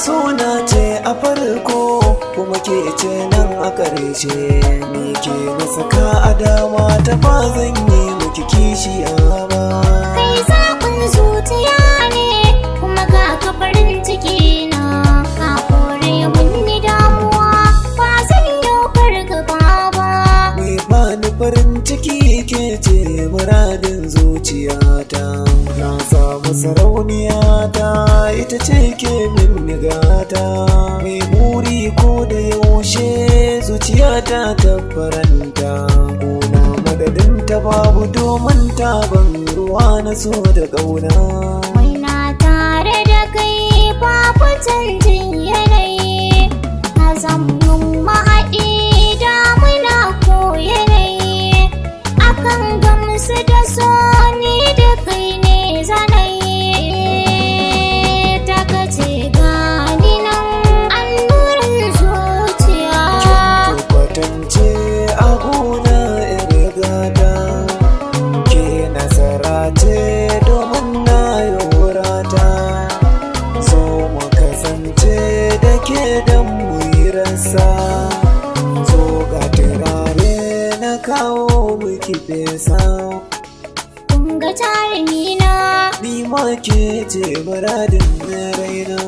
Suna ce a farko kuma ke ce nan a ƙarshe. Ni ke na saka a dama ta, ba zan yi miki kishiya ba. Kai zaɓin zuciya ne, kuma ga ka farin ciki na. Ka kore mun ni damuwa, ba zan yi fargaba ba. Mai bani farin ciki, ke ce muradin zuciyata. Na samu sarauniyata, ita ce ke min nigata. Mai buri ko da yaushe, zuciyata ta faranta. Kuna madadin ta babu, domin ta ban ruwa na so da ƙauna. Muna tare da kai, babu canjin yanayi. Ka zama mahaɗi, damuna ko yanayi. Akan gamsu da so, ni da kai ne zanayi. Ta kace gani nan, annurin zuciya. Kin kwatance a gona, 'yar gata. Ke nasara ce domin na yorata. So mu kasance da ke don mu yi rasa. So ga turare na kawo miki fesa. Kun ga jarumi na. Ni ma ke ce muradin raina.